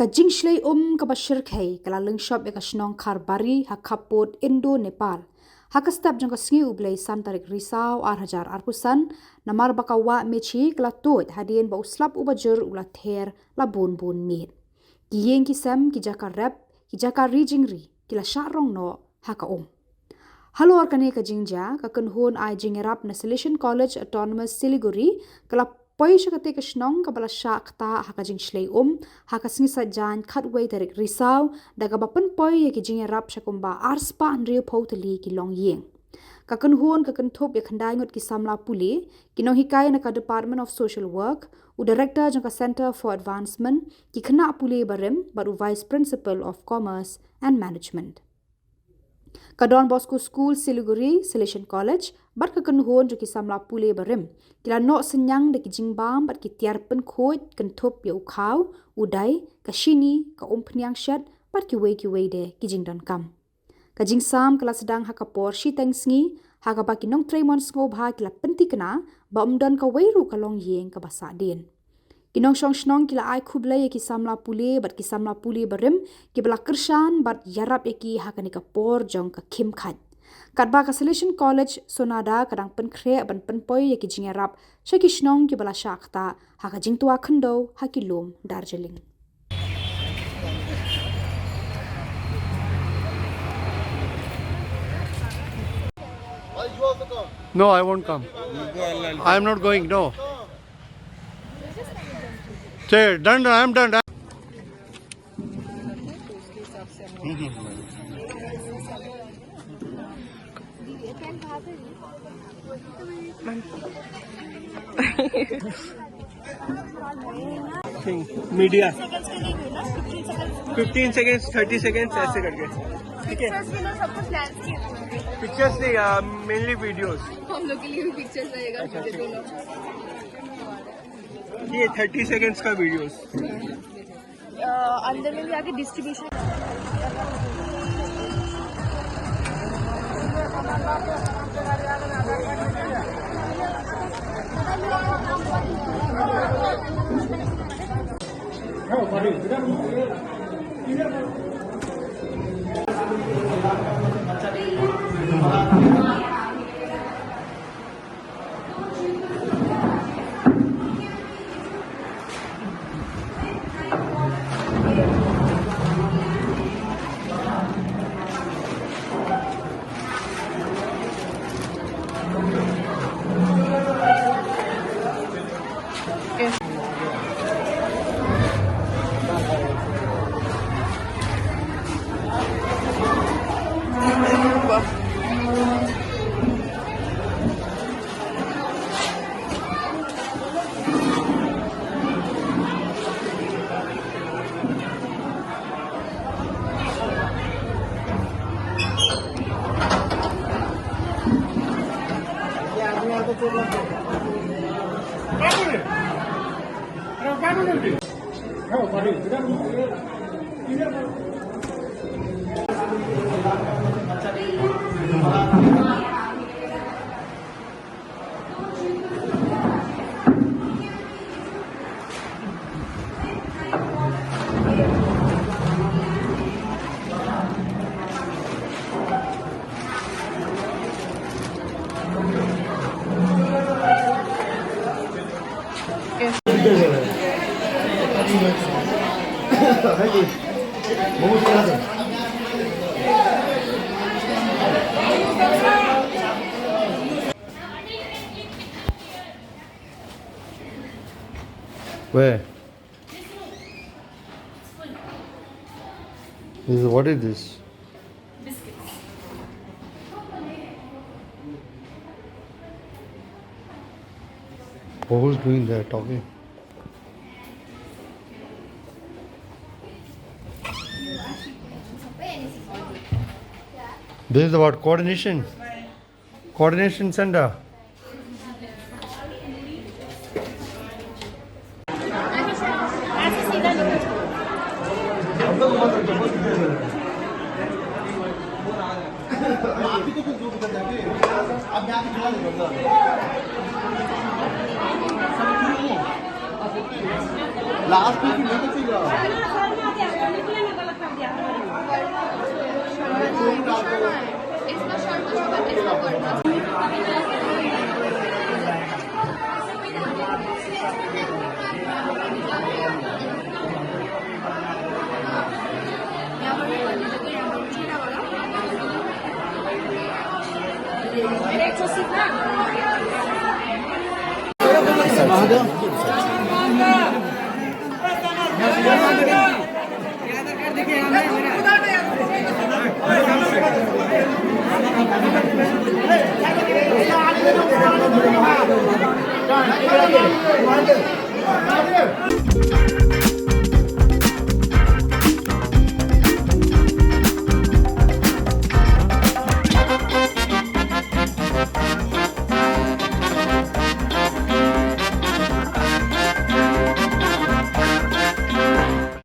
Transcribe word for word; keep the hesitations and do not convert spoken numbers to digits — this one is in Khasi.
Ka jingshlei um kaba shyrkhei ka la lyngshop ïa ka shnong Kharbari ha khappud Indo-Nepal ha ka step jong ka sngi U Blei san tarik Risaw ar hajar arphew san, namar ba ka wah Mechi ka la tuid hadien ba u slap uba jur u la ther la bun bun miet. Ki ïing ki sem, ki jaka rep, ki jaka ri jingri ki la shah rong noh ha ka um. Halor kane ka jingjia, ka kynhun ai jingïarap na Salesian College Autonomous Siliguri ka la poi sha katei ka shnong kaba la shah ktah ha ka jingshlei um ha ka sngi Saitjaiñ khatwei tarik Risaw, da kaba pynpoi ïa ki jingïarap sha kumba arspah hynriewphew tylli ki longïing. Ka kynhun ka kynthup ïa khyndai ngut ki samla pule, ki nonghikai na ka Department of Social Work, u Director jong ka Centre for Advancement, ki khynnah pule barim bad u Vice Principal of Commerce and Management. Ka Don Bosco School Siliguri, Salesian College bad ka kynhun jong ki samla pule barim ki la noh synñiang da ki jingbam bad ki tiar pynkhuid kynthup ïa u khaw, u dai, ka shini, ka umphniang shet bad kiwei kiwei de ki jingdonkam. Ka jingsam ka la sdang ha ka por shiteng sngi, ha kaba ki nongtrei mon sngewbha ki la pynthikna ba ym don kawei ruh ka longïing kaba sahdien. Ki nongshong shnong ki la ai khublei ïa ki samla pule bad ki samla pule barim kiba la kyrshan bad ïarap ïa ki ha kane ka por jong ka khim khait. Katba ka Salesian College Sonada ka dang pynkhreh ban pynpoi ïa ki jingïarap sha ki shnong kiba la shah ktah ha ka jingtwa khyndew ha ki lum Darjeeling. No, I won't come. I am not going, no. Okay, done, I am done. मीडिया। फिफ्टीन सेकेंड्स, थर्टी सेकेंड्स, ऐसे करके। ठीक है। पिक्चर्स नहीं, मेनली वीडियोस। हम लोग के लिए भी पिक्चर्स रहेगा, वीडियो दोनों। ये थर्टी सेकेंड्स का वीडियोस। अंदर में भी आके डिस्ट्रीब्यूशन। Where? This is, what is this? Who's doing the talking? This is about coordination. Coordination center. लास्ट में भी लेके चल जाओ।